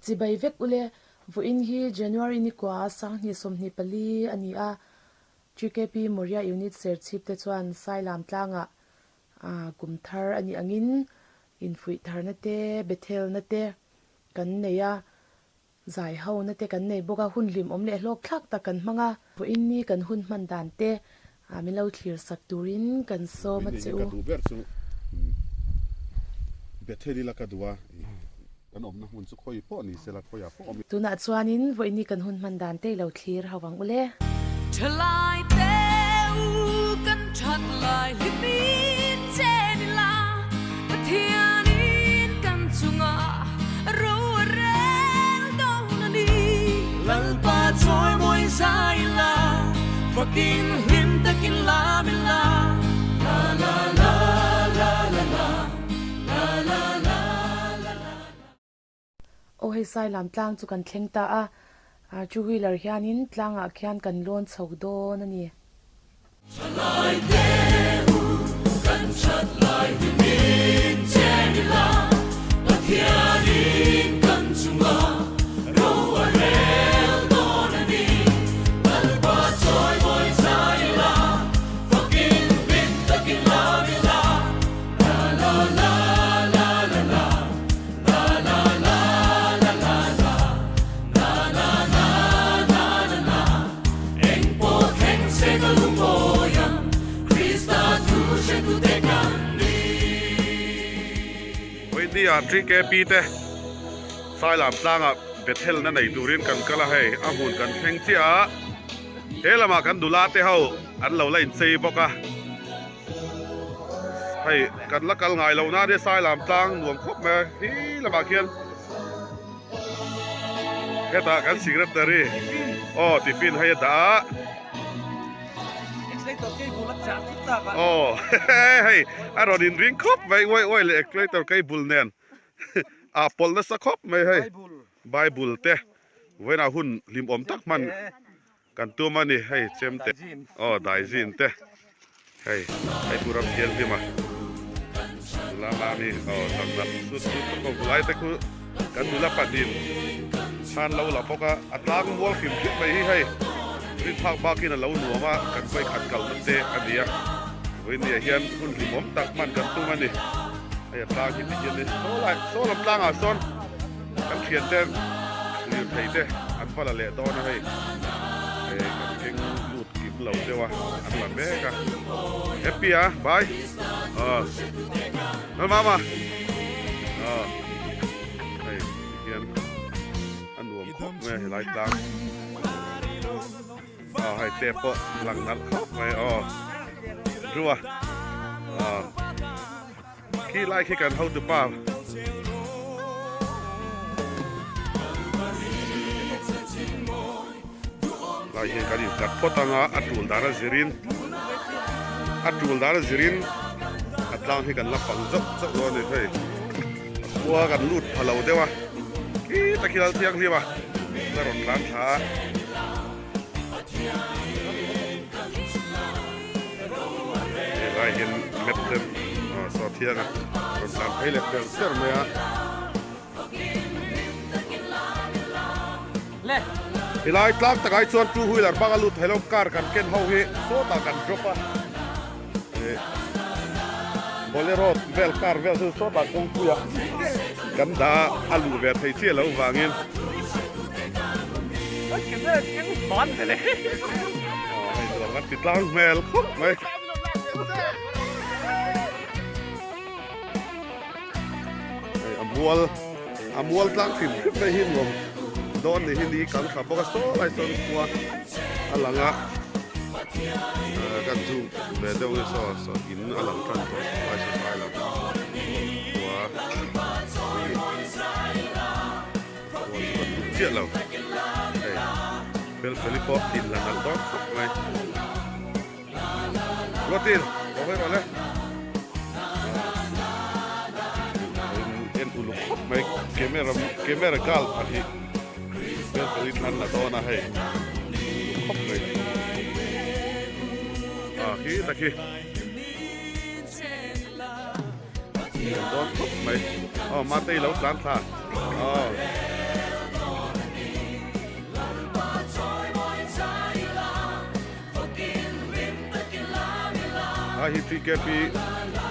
Chibai vek ule, vawiin hi January nikua sanghnih 24 a ni a, GKP Moriah Unit Serchhip te chuan Sailam tlangah kum thar a nih angin infuih tharna te, Bethelna te kan nei a. Zai ho na te kan nei bawk a, hun hlimawm leh hlawk thlak tak kan hmang a. Vawiin ni kan hun hman dan te min lo thlir sak turin kan sawm a che u. Ka duh ber chu Bethel ila ka duh a, kan awmna hmun chu khawi pawh ni sela khawiah pawh awm. Tunah chuanin vawiin ni kan hun hman dan te i lo thlir ho ang ule. Thalai te u kan that lai hlimin chen ila, Pathianin kan chungah ro a rel dawn a ni. Lalpa chawi mawi zai ila, fakin hlim takin lam ila, La la la la la la, la la la la la. Aw hei Sailam tlang chu kan thleng ta a, two wheeler hianin tlangah khian kan lawn chho dawn a ni. Thalai te u kan that lai hi min chen ila, Pathianin kan chunga ro a rel dawn a ni. Lalpa chawi mawi zai ila, fakin hlim takin lam ila, La la la la la la. Vawinia TKP te Sailam tlangah Bethel na nei turin kan kal a hei a hmun kan thleng chiah a he lamah kan nula te ho an lo la inchei bawk a. Hei kan la kal ngai loh na nia Sailam tlang nuam khawp mai a hi lamah khian hetah kan secretary aw tiffin hei a dah a aw hei a rawn in ring khawp mai uai uai leh accelerator cable nen a pawlh nasa khawp mai hei bible te vawiinah hun hlimawm tak hman. Kan tum a ni hei chemte aw daizin te hei hei pu ram thian hlim a nula mami aw dang nalh sut sut khawp a vulai te khu kan nula pahnih khan lo la bawk a a tlang mual hrim hrim mai hi hei rin phak bakin a lo nuam a kan vawi khat kalna te a ni a vawinia hian hun hlimawm tak hman kan tum a ni hei a tlang hi ti hian saw lai saw lam tlangah sawn. Kan thian te lirthei te an va la leh dawn a hei eh kan keng lut kim lo deuh a an la mek a happy a bye aw lal mama aw hei tihian a nuam khawp mai a helai tlang aw hei te pawh lang nalh khawp mai aw rua aw. Khi lai khi kan hotu pa. Lai hian kan inkat phawt anga a tul dan a zirin a tul dan a zirin a tlang hi kan la fang zauh zauh dawn a ni hei a khua kan lut pha lo deuh a khi tak hi lal thianghlim a la rawn tlan thla a. Helai hian map te saw thiang a rawn tlan phei leh per per mai a. Helai tlang takah hi chuan two wheeler bang a lut thei lo car kan ken ho hi sawtah kan drop a bolero vel car vel chu sawtah kawngpuiah kan dah a a luh ve thei chiah loh vangin. Hei nuam kan ti tlang hmel khawp mai. Hei a mual a mual tlang hrim hrim mai hi nuam dawn ni hi ni kan thla bawk a saw lai sawn khua a lang a kan zoom ve deuh nge saw saw in a lang tan tawh saw lai saw sai lam khua khua chu kan duh chiah lo hei fel feli pawh in la nalh dawn khawp mai Ruatin lo hawi rawh le en uluk khawp mai camera camera gal pahnih fel feli thlan la dawn a hei uluk khawp mai a khi tak hi. Dawn khawp mai aw mate i lo tlan thla aw. Helai hi TKP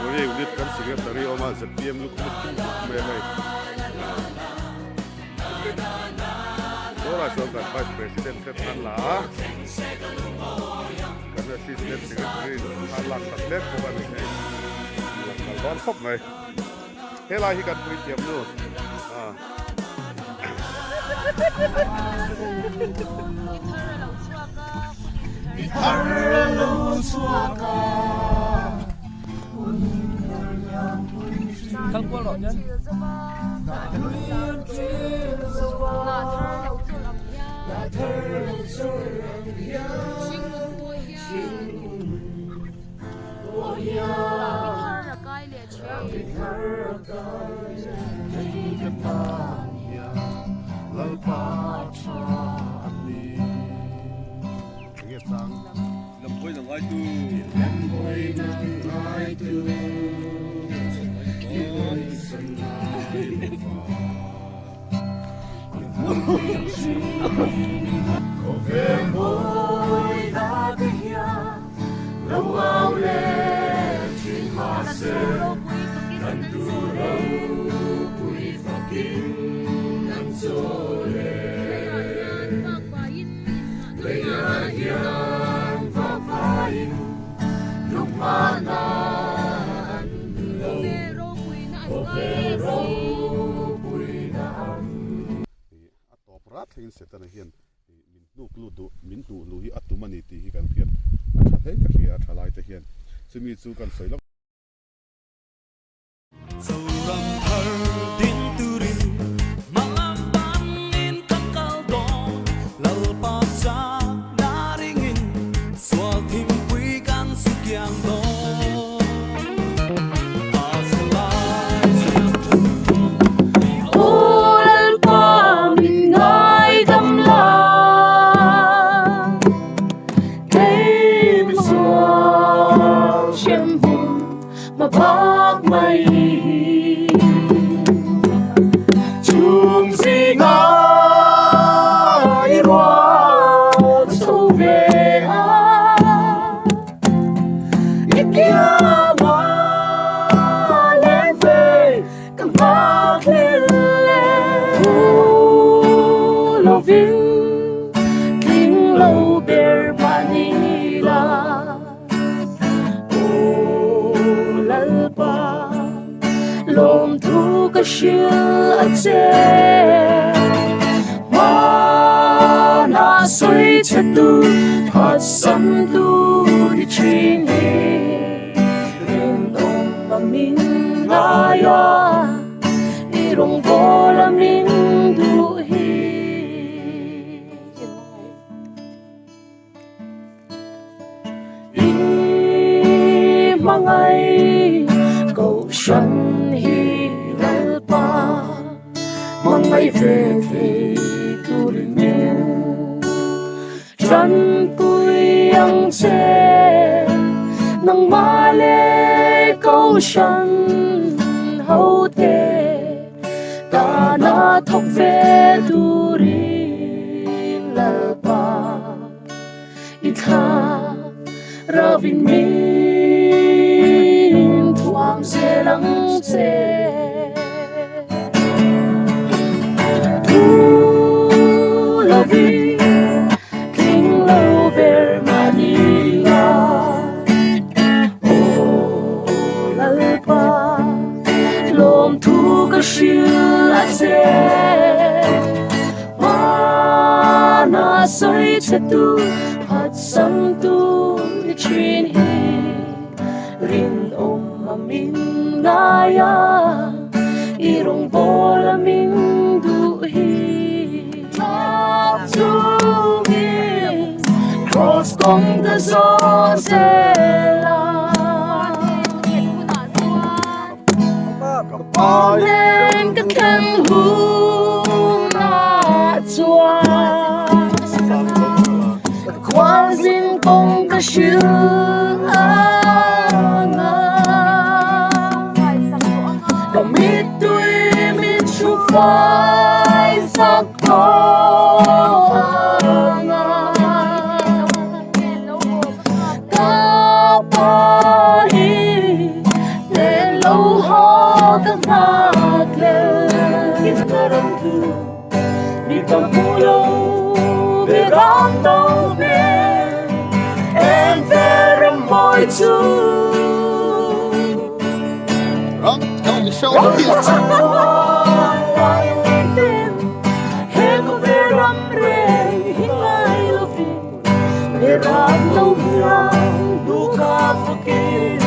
Warrior Unit kan Secretary a awm a, zpm lukhum a thim khawp mai a hei. Tunah chuan kan Vice President te tan la a, kan Assistant Secretary tan lak sak mek bawk a ni hei. Lang kal dawn khawp mai. Helai hi kan puithiam nu. A tawp rat thlengin Setana hian Min hnuk lut duh, min hnuh luh hi a tum a ni tih hi kan hriat a tha hle ka hria a tha lai te hian chumi chu kan sawi lawk. Zoram thar ding turin hmalam panin kan kal dawn, Lalpa chak na ringin sual thingpui kan su kiang dawn. A chhe lai siam tha tu mi Aw Lalpa min ngaidam la, kei misual hremhmun ma phak mai hi. Chung zinga i rual chho ve a. I kiama leng ve ka nghak hlel e. Thu lovin tling lo ber mahni la. Aw Lalpa lawmthu ka hrilh a che. Hmanah sawi che tu phatsan tu ni thin hi. Rinawm a min ngai a, i rawngbâwl a min duh hi. I hmangai Kohhran hi Lalpa hmangai ve thei turin min tanpui ang che. Nangmah leh Kohhran hote tana thawk ve turin Lalpa. I thla ravin min thuam zel ang che. Thu lovin tling lo ber mahni la. Aw Lalpa lawmthu ka hrilh a che. Hmana sawi che tu phatsam tu ni thin hi rinawm a min ngai a, i rawngbâwl a min duh hi. Thlap chungin Cross kawng ka zawh zel a. Amen ka thlen hunah chuan ka khualzin kawng ka hrilh ang a, ka mittui min hru fai sak tawh ang a, ka pa. tu Mi tam hmu lo beram no hmel Eng vel ram mawi chu He khawvel ram reng hi ngai lovin Beram no hian duhka fakin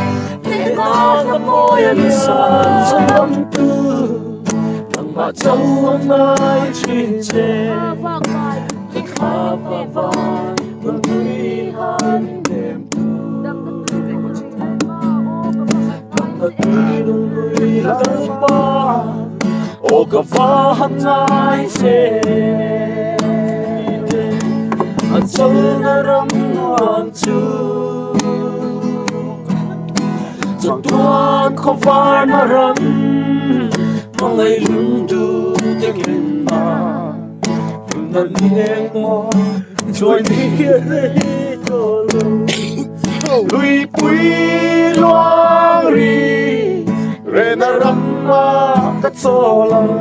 Hnehna ka mawi an san chhawm tu Nangmah cho a ngai thin che Ka thla va van rawn tui han nem tu Damna tui lung lui Lalpa Aw ka va han ngai che A chawlhna ram nuam chu Chatuan khawvarna ram Hmangaih lungdu te ngenna Hlimna ni eng maw Chuai ni rei tawh lo Luipui luang ri Rena rama ka chawl ang.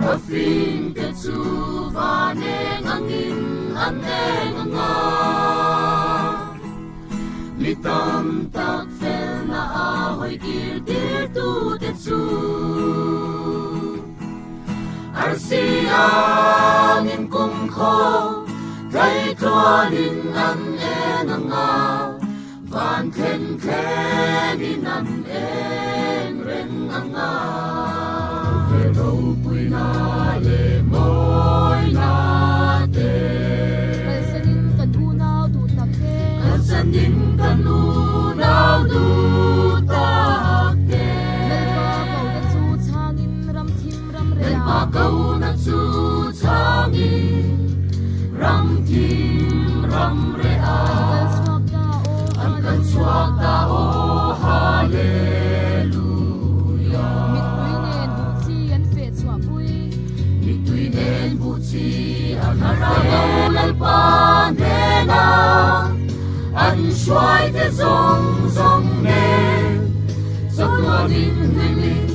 Ka fing te chu van eng angin an eng ang a, mi tam tak felna a hawi kir tir tu te chu Arsi angin kum khaw tleitluanin an eng ang a, Van thleng thlengin an eng reng ang a. Ve ropuina leh mawina te. Kalsanin kan unau duh tak te. Kalsanin kan unau duh tak te. Lalpa kohna chu chhangin ram thim ram reh a. Lalpa kohna chu chhangin ram thim ram reh a. An kal chhuak ta aw An kal chhuak ta aw Hallelujah. Mittui nen buh chi an feh chhuah pui. Mittui nen buh chi an feh. Lalpa hnena an hruaite zawng zawng nen chatuanin hlimin.